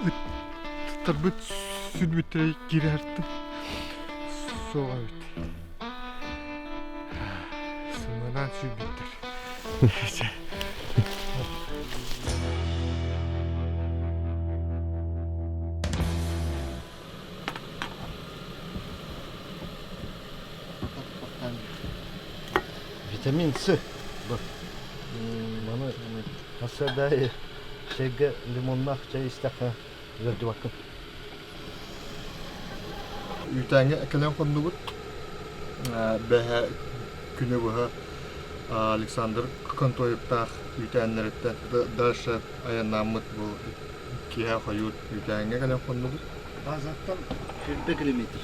Ыттарбыт сүрбүттэрэ киирэ суох эбит. Сымынаан сүүрбүттэр. Витамин С. Бу. Маны сарсыарда чэйгэ лимоннаах чэй истэххэ ыалдьыбаккын. Үүтээҥҥэ кэлэн хоннубут. Бэһэ күнү быһа Александр Контоевтаах үүтээннэриттэн дальше айаннааммыт бу киэһэ хойут үүтээҥҥэ кэлэн хоннубут. Базаттан 40 километр.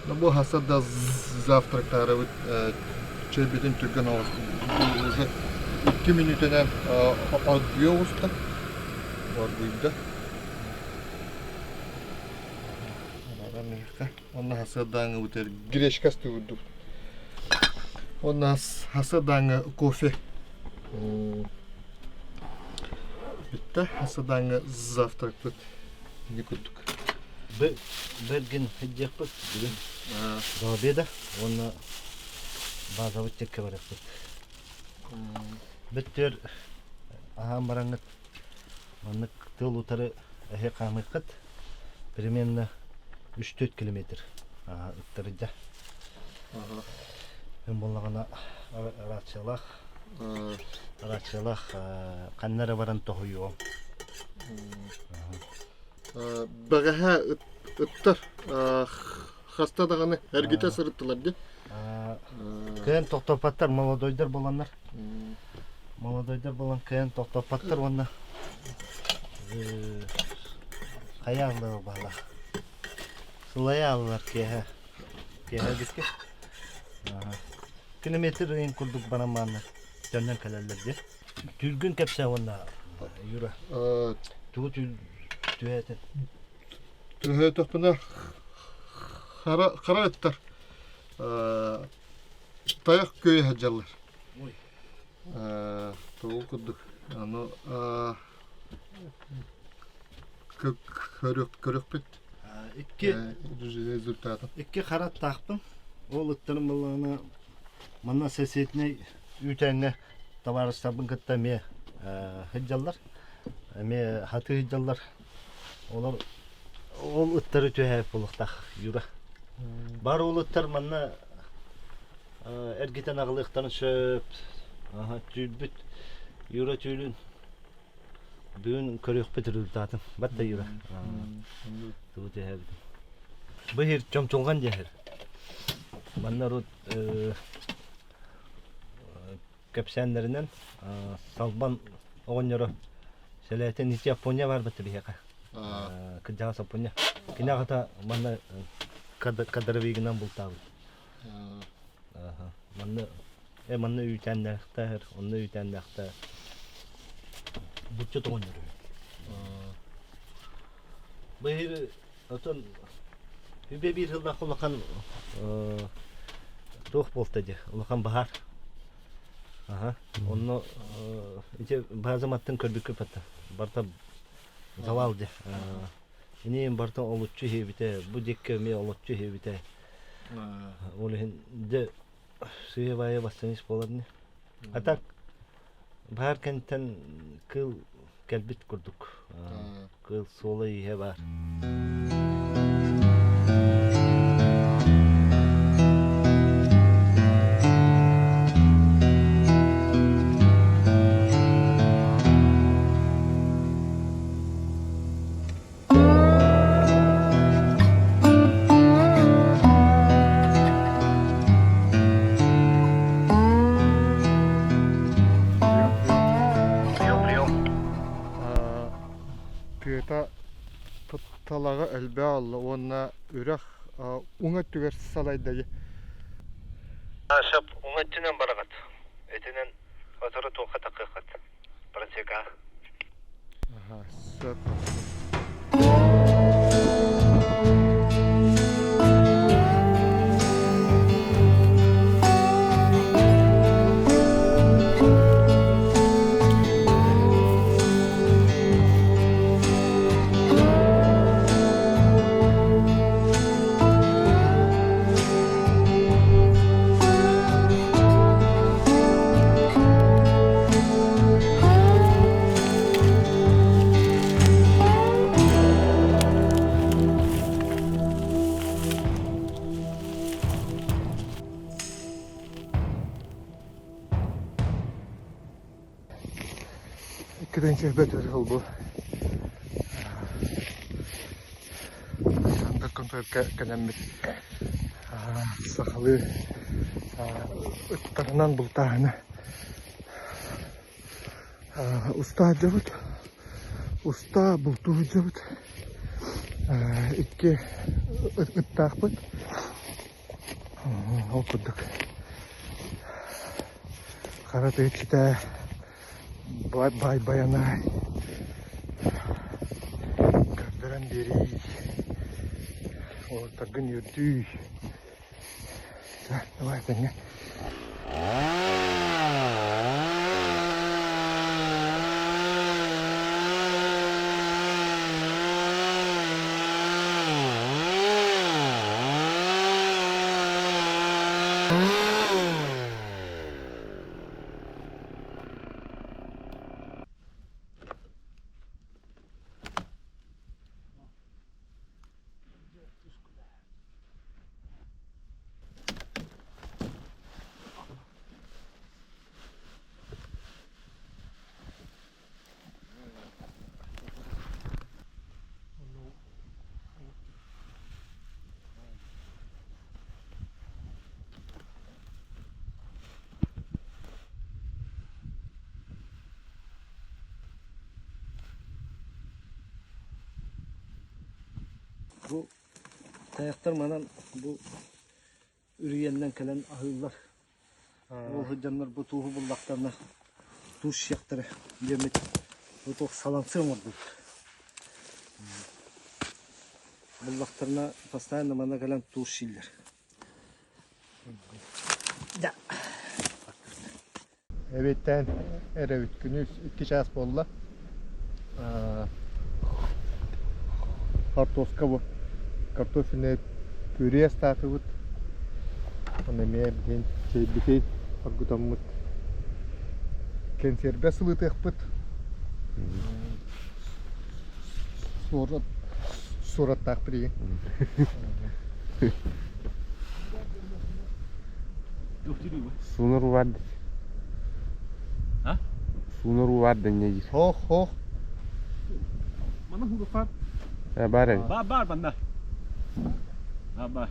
Ну бу хаса да завтрактаарыбыт чэйбитин түргэн уже 2 мүнүүтэнэн оргуйа оҕуста. Оргуйда. Онно хасыардааҥҥыбытыгар гречка астыыбыт Онно хасыардааҥҥа кофе. Бүттэ. Хасыардааҥҥа завтракпыт ини курдук. Бэргин сылдьыахпыт бүгүн до обеда уонна базабыт текке барыахпыт. Бүттүөр аһаан бараҥҥыт Маннык тыал утары эһи хаамыаххыт примерно 3-4 километр ыттарыдьа. Эн буоллаҕына рациялаах рациялаах ханна эрэ баран тоһуйуом. Бэҕэһээ ыттар хаста даҕаны эргитэ сырыттылар дии. Кыайан тохтоппоттор, молодойдар буоланнар. Молодойдар буолан кыайан тохтоппоттор уонна хайа аллар баалаах. Сылайа аллар киэһэ. Киэһэ дикки. Километр ыйын курдук баран бааннар төннөн кэлэллэр дии. Түргүн кэпсээ уонна Юра. Тугу түһээтин? Түһээтөхпүнэ хара хара ыттар тайах күөйэ сылдьаллар. Тоҕо курдук аны көрүөхпүт Икки результатын. Икки хара аттаахпын. Ол ыттарым буоллаҕына манна соседнай үүтээҥҥэ табаарыстарбын кытта эмиэ сылдьаллар. Эмиэ хатыы сылдьаллар. Олор ол ыттары түһээбит буолуохтаах Юра. Бар ол ыттар манна эргитэн аҕалыахтарын сөп. Түүрбүт Юра түүлүн бүгүн көрүөхпүт результатын. Батта Юра. Тугу түһээбитин. Бу иһир чомчулҕан диэхир. Манна урут кэпсээннэринэн Салбан оҕонньоро сэлээтин ити Япония барбыт биһиэхэ. Кырдьаҕас Япония. Кини аҕата манна кадровигынан бултаабыт. Манна манна үүтээннээхтэр, онно үүтээннээхтэр. Булчут оҕонньор үһү. Быһыр Оттон үбэ биир сыллаах улахан туох буолта дии, улахан баһаар. Аха. Онно ити баазам аттын көрбүккэ барта. Барта завал дии. Ини барта олуччу иһибитэ, бу дикке эмиэ олоччу иһибитэ. Ол иһин дьэ сыыйа-баайа бастаныс буолар ини. А так баһаар кэнниттэн кыыл кэлбит курдук. Кыыл суола-ииһэ баар. Тыата талаҕа элбэх олла уонна үрэх уҥа өттүгэр салайда Сөп, уҥа өттүнэн бараҕыт. Итинэн сотору туохха тахыаххыт. Просека. Аха, сөп. тыһыынча бөтөр ол бу. Александр Контоевка кэлэммит сахалыы ыттарынан бултааһыны уста сылдьабыт. Уста бултуу сылдьабыт. Икки ыттаахпыт. Ол курдук хара тыа иччитэ баай Байанай көрдөрөн биэрии, уолаттаргын үөрдүй. Чэ, давай тэҥҥэ. Бу тайахтар манан бу үрүйэннэн кэлэн аһыыллар. Ол сылдьаннар бу тууһу буллахтарына туус сиэхтэрэ диэммит бу туох саланцы оҥордубут. Буллахтарына постоянно манна кэлэн туус сииллэр. Да. Эбиэттэн эрэбит күнүс 2 чаас буолла. Картошка бу. Картофельный пюре астаатыбыт. Оны эмиэ билигин чэйбитин оргутаммыт. Кэнсиэрбэ сылытыахпыт. Суорат суораттаах билигин. Суунар уу баар А? Суунар уу баар дэнньэ диир. Хоох, хоох. Мана хугаппат. Э, баар эбит. Баар баар манна. Баар баар.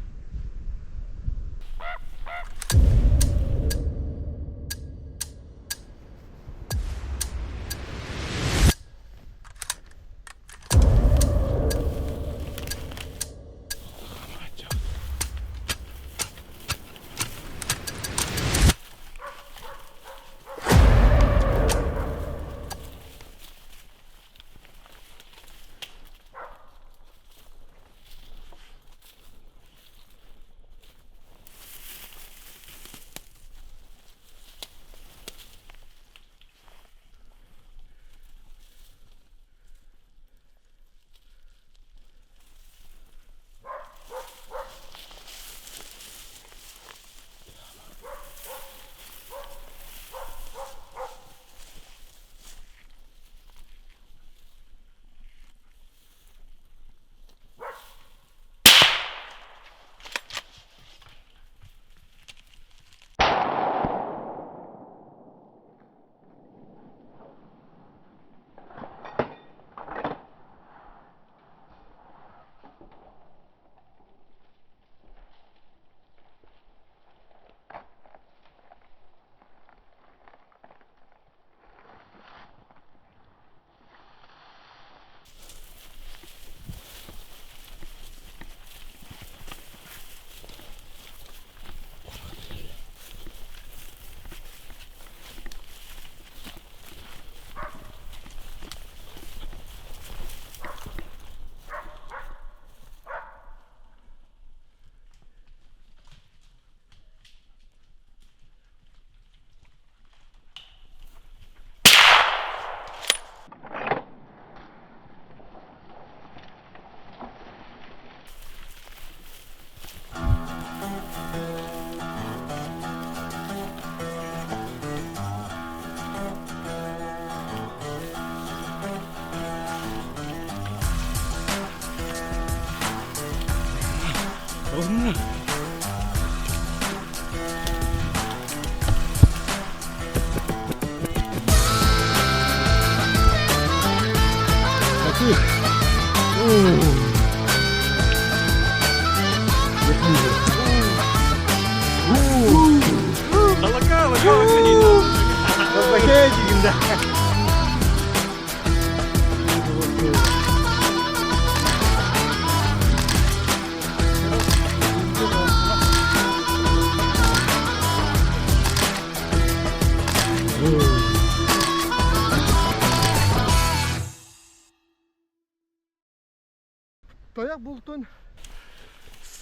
Тайах бултун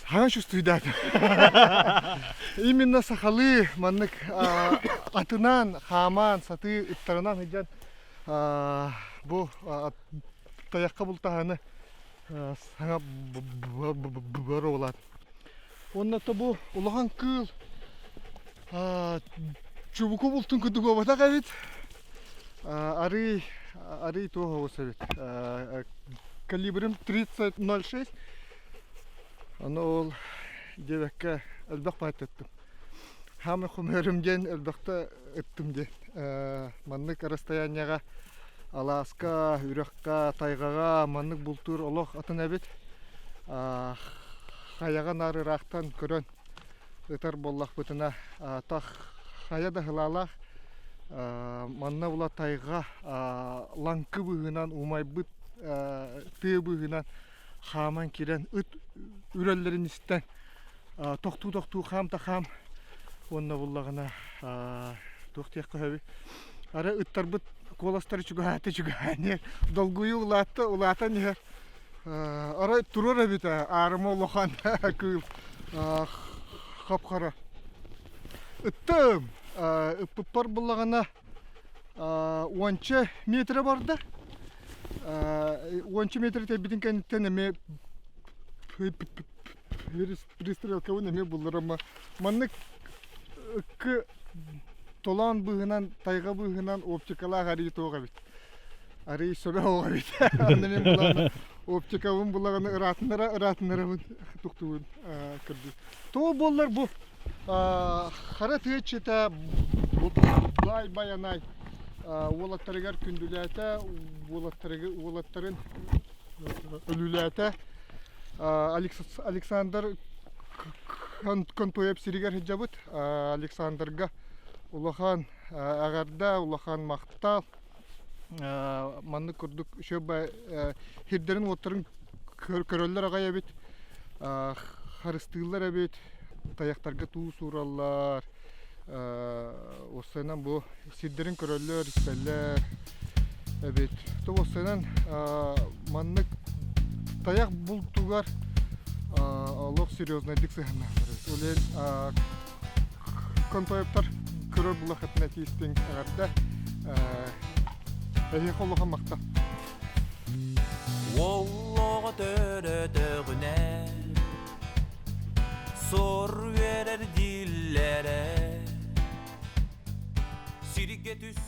саҥа чувствуйдаатым. Именно сахалыы маннык атынан, хаамаан, сатыы ыттарынан сылдьан бу тайахха бултаһыны саҥа боруобалаат. Уонна то бу улахан кыыл чубуку бултун курдук буолбатах эбит. Арый арый туох оҕус эбит. Калибрым 30.06. Ону ол диэбэккэ элбэх баайтаттым. Хаамай хомуйарым диэн элбэхтэ ыттым диэн. Маннык расстоянияҕа алааска, үрэххэ, тайҕаҕа маннык бултуур олох атын эбит. Хайаҕа наар ыраахтан көрөн ытар буоллахпытына тах хайа да сылаалаах манна була тайҕа лаҥкы быыһынан умайбыт тыа быыһынан хааман киирэн ыт үрэллэрин истэн тохтуу-тохтуу хаам да хаам уонна буллаҕына туох диэххэ сөбүй арай ыттарбыт куоластара чугаһаата чугаһаан иһэр долгуйуу улаатта улаатан иһэр арай турар эбит аарыма улахан кыыл хап-хара ыттым ыппыппар буллаҕына уонча метрэ барда уонча метр тэйбитин кэнниттэн эмиэ Пристрелкабын эмиэ булларама. Маннык ыккы толоон быыһынан, тайҕа быыһынан оптикалаах арыы туох эбит. Арыы сөбө оҕо эбит. Аны мин булаҕына оптикабын булаҕына ыраатынара ыраатынарабын туктубун көрдүү. Тоҕо буоллар бу хара тыа иччитэ баай байанай уолаттарыгар күндүлээтэ, уолаттарын өлүүлээтэ. Александр Контоев сиригэр сылдьабыт. Александрга улахан эҕэрдэ, улахан махтал. Маннык курдук үчүгэй сирдэрин-уоттарын көрөллөр аҕай эбит, харыстыыллар эбит, тайахтарга туу суураллар. Уопсайынан бу сирдэрин көрөллөр, истэллэр эбит. То уопсайынан маннык тайах бултугар олох серьезнайдык сыһыаннаһаллар эбит. Ол иһин контоевтар көрөр булахытын этиистиҥ эҕэрдэ. Эһиэхэ улахан махтал. Уоллоҕо төрөтөҕүнэ Сор үөрэр дииллэрэ Сиргэ түс